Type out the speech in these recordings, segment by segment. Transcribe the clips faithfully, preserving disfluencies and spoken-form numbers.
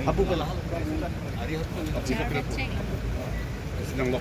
Apu pala. Ari hap. Sedang lo.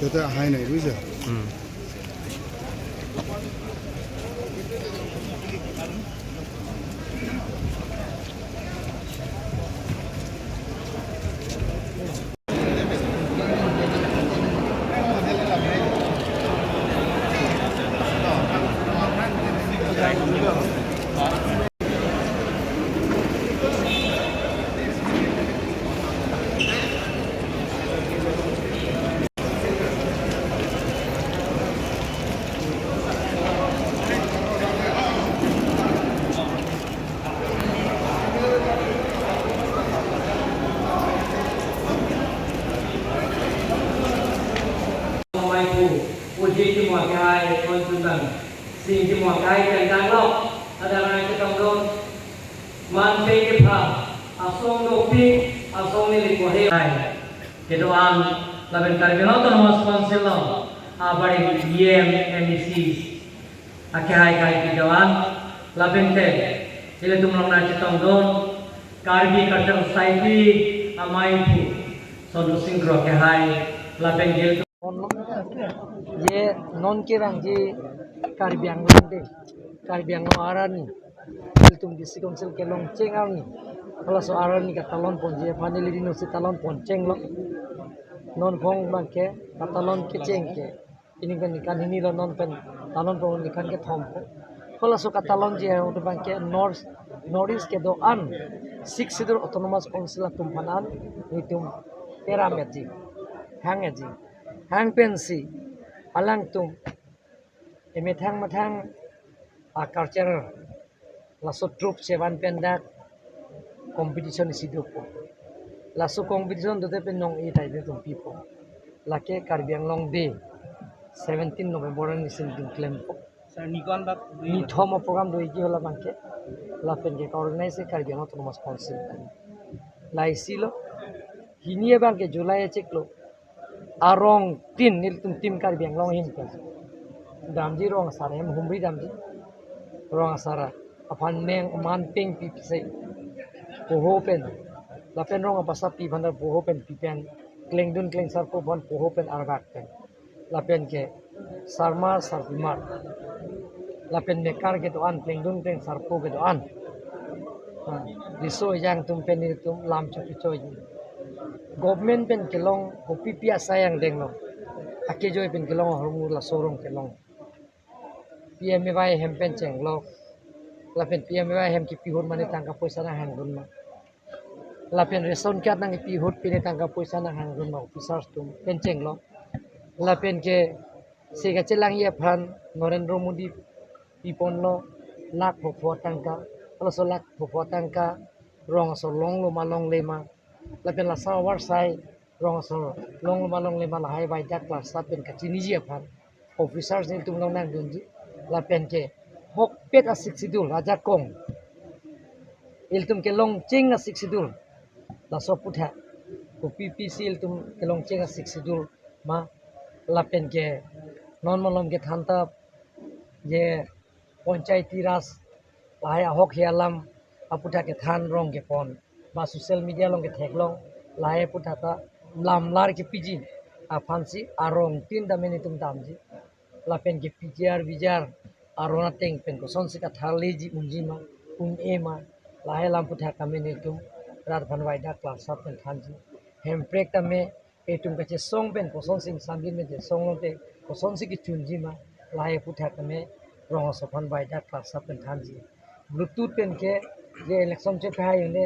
Kita hai nai, bisa? Hmm. Mai pu, uji chimo akhai, kon chundang. Sing chimo akhai, tendang lo. Ada ngai chetong dong. Man pe kepha, asong dopik, asong neli kohe. Hai. Kedo-an, lapen Karbi Anglong Autonomous Council lo. Abari E M, M A Cs. Akhai akhai kedo-an, lapen te, ilitum along nangchetong dun, Karbi Cultural Society, amei pu, Sondro Singh Kro akhai, lapen gel. Ye non ke bang ji Karbi Anglong de, Karbi Anglong arani, ilitum District Council kelong cheng arni, halaso arani katalon ponji, aphan ili dino si talon pon chenglo, non phong bang ke, katalon kecheng ke. Ini kan, kan ini lo non pen talon pon ini kan kethom po. Halaso katalon ji aru bang ke North, North East kedo-an Sixth Schedule Autonomous Council atum aphan an itum peram ya ji. Hang ya ji. Hang pensi alangtum emethang methang a culture laso troupe chevan pen dak competition isi dopo. Laso competition dote pen nong-e tai ilitum pipo. Lake Karbi Anglong Day, seventeen November arni si itum klempo. Sir, ni kon bak ni thom a program do iki hala bang ke. Lapen ke organize Karbi Anglong Autonomous Council. La isi lo. Hini bang ke July achiklo. Arong tin nelitum Team Karbi Anglong ahin pen damji, rong asar ahem humri damji. Rong asar aphan neng man peng pi pise poho pen, lapen rong apasa pi aphan poho pen pi pen, klengdun klengsarpo aphan poho pen arbak pen, lapen ke sarmar sarpimar, lapen mekar kedo-an, klengdun klengsarpo kedo-an. Ha, riso ejang atum pen nelitum lam chopi choi. Government pen kelong kopi pi asai angdeng lo. Akejoi pen kelong ahormu laso arong kelong. P M A Y hem pen chenglo. Lapen P M A Y hem kipi ahut mane tangka poisa nanghangdun ma. Lapen ration card nangkipi ahut pine tangka poisa nanghangdun ma, officers atum pen chenglo. Lapen ke se kachelangji aphan Narendra Modi piponlo lakh phopho tangka, halaso lakh phopho tangka rong aso longlo ma longle ma, lapen laso avarsai rong aso longlo ma longle ma lahai vaidya class pen kachiniji aphan officers nelitum along nangdunji, lapen ke ahokpet a Sixth Schedule ajakong, ilitum kelong cheng a Sixth Schedule, laso aputhak kopi pisi ilitum kelong cheng a Sixth Schedule ma, lapen ke non malom kethan ta je Panchayati Raj lahai ahok he alam aputhak kethan rong kepon, ba social media along ketheklong lahai aputhak ta lamlar kepiji aphansi arong tin tame nelitum damji. Lapen ke P G R V G R aron ateng pen kosonsi katharleji unji ma, un-e ma, lahai alam aputhak tame nelitum rat aphan vaidya class pen thanji. Hemprek tame itum kachesong pen kosonsi ingsamjin pen chesong lote kosonsi kechunji ma, lahai aputhak tame rong aso aphan vaidya class pen thanji. Bluetooth pen ke je election chephai un'e,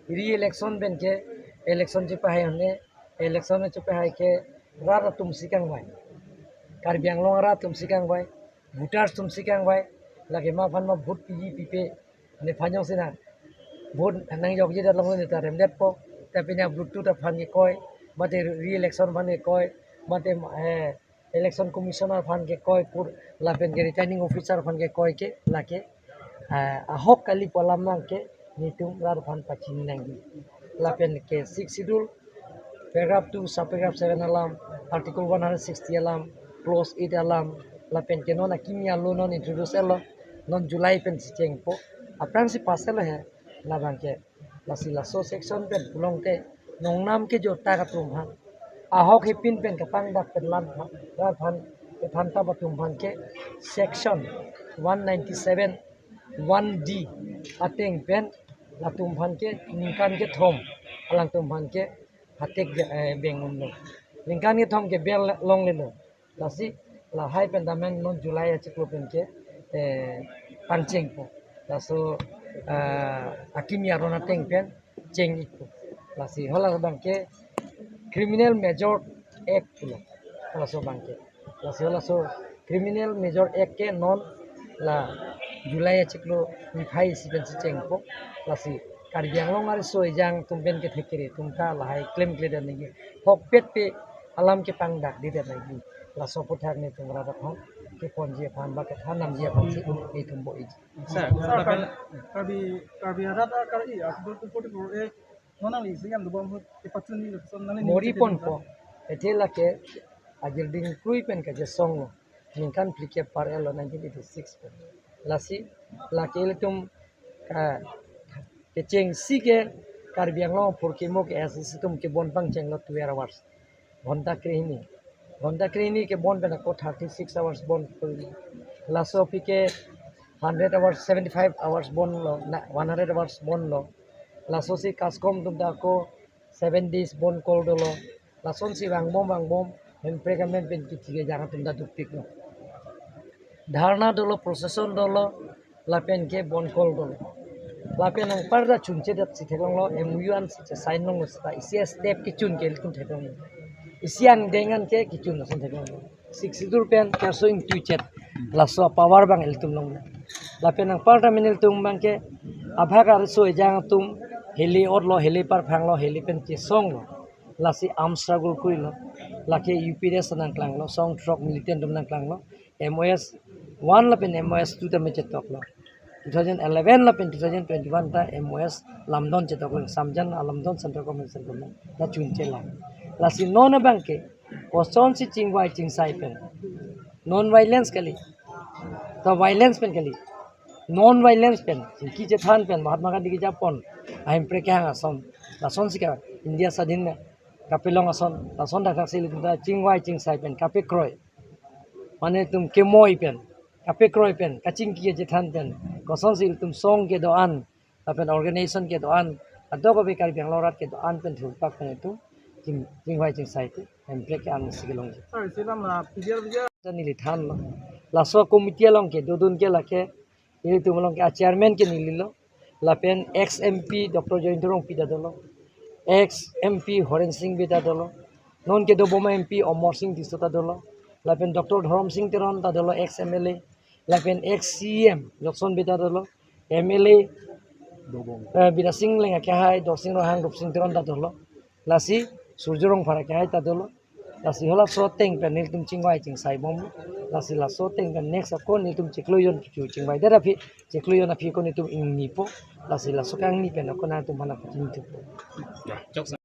re-election pen ke Election chepahai hone, election chepahai ke rat atum si kangvai. Karbi Anglong rat atum si kangvai, voters atum si kangvai, lake ma aphan ma vote piji pipe, nephan jongsi na vote nangjokji det along ne ta remdetpo, ta pini Bluetooth aphan kekoi, mate re-election aphan kekoi, mate, eh, Election Commissioner aphan kekoi pur lapen ke Returning Officer aphan kekoi ke lake, ah, ahok kali pu alam abang ke netum rat aphan pachini nangji. Lapen ke Sixth Schedule, paragraph two, subparagraph seven alam, Article one hundred sixty alam, clause eight alam, lapen ke non akimi a-law non introduce etlo, non July pensi chengpo, aphrangsi pass etlo he, labang ke. Lasi laso section pen pulote nongnam kejor ta atum aphan, ahok hepin pen kapangdak pen lam aphan, aphan, aphan ta atum aphan ke section one ninety-seven one D ateng pen latum aphan ke ningkan kethom alangtum aphan ke hatek, eh, beng unlo. Ningkan kethom ke bel longlelo. Lasi lahai pen damen non July achiklo pen ke, eh, pangchengpo. Laso, ah, akimi aron ateng pen cheng-ikpo. Lasi hala abang ke Criminal Major Act pulo. Laso abang ke. Lasi halaso Criminal Major Act ke non la July achiklo niphai isi pensi chengpo. Lasi Karbi Anglong ariso ejang atum pen ke thekere atum ta lahai klemkledet nangji. Hokpet pe alam kepangdakdedet nangji. Laso aputhak netum rat aphan keponji aphan ba kethan namji aphansi netum bo-iji. Sir, sir, sir, Karbi, Karbi, Karbi arat akar-i, Article two forty-four A, non nangli isi yam dobom ahut, kepachunji lason nangli Mori ning ponpo, athe lake, ajir ding krui pen kachesonglo, ningkan phlikep par etlo nineteen eighty-six pen. Lasi, lake ilitum, ah, kechengsi ke Karbi Anglong apor kemo ke S S C atum kebon pangchenglo twelve hours. Ghonta krehini. Ghonta krehini kebon pen ako thirty-six hours bon. Laso aphi ke hundred hours, seventy-five hours bonlo, na, one hundred hours bonlo. Laso si CASCOM atum ta ako seven days bon call dolo. Lasonsi vangbom vangbom, hemprek amen pen kithi kejang atum ta dukpiklo. Dharna dolo, procession dolo, lapen ke bon call dolo. Lapen anparta chunchedet si theklonglo, M O U an si che-sign longlo seta, isi step kechun ke ilitum theklonglo. Isi angdeng an ke kechun lason theklonglo. Sixth Schedule pen charso ingtuichet, laso power abang ilitum longlo. Lapen anparta amen ilitum abang ke, abhag ariso ejang atum, heli otlo, heli parphanglo, heli pen chesonglo. Lasi arm struggle kruilo. Lake U P D S nangklanglo, song throk militant atum nangklanglo. M O S one lapen M O S two ta me chetoklo. Two thousand eleven lapen two thousand twenty-one ta M O S lamdon chetoklo. Samjan alamdon Central Government, Central Government ta chunchelang. Lasi non abang ke, kosonsi chingvai chingsai pen, non violence kali, ta violence pen kali, non violence pen, chingki chethan pen, Mahatma Gandhi kejapon, ahemprek kehang ason, lasonsi ka India swadhin kapelong ason, lason dakdak si ilitum ta chingvai chingsai pen, kapekroi. Mane itum kemoi pen, kapekroi pen, kachingki kachethan pen, kosonsi ilitum song kedo-an, lapen organization kedo-an, kadokave Karbi Anglong arat kedo-an pen thurpak pen itum ching, chingvai chingsai te, hemprek ke-an si kelongji. Sir, isi alam la, P D R, P D R. Neli thanlo. Laso committee along ke, dodun ke lake, ilitum along ke a-chairman ke nelilo. Lapen ex M P Doctor Jayanta Rongpi ta dolo. Ex M P Horen Sing Bey ta dolo. Non kedobom M P Amarsing Tisso ta dolo. Lapen Doctor Dhorom Sing Teron ta dolo, ex M L A. Lapen ex C E M Johnson Bey ta dolo. M L A, eh, Bidya Sing Engleng akehai, Dorsing Ronghang, Rupsing Teron ta dolo. Lasi Surjya Rongphar akehai ta dolo. Lasi halaso ateng pen nelitum chingvai chingsai bom. Lasi laso ateng pen next ako nelitum chiklo jon chu chingvaidet aphi, chiklo jon aphi ako nelitum ingnipo. Lasi laso kangni pen ako nangtum aphan pachini thupo.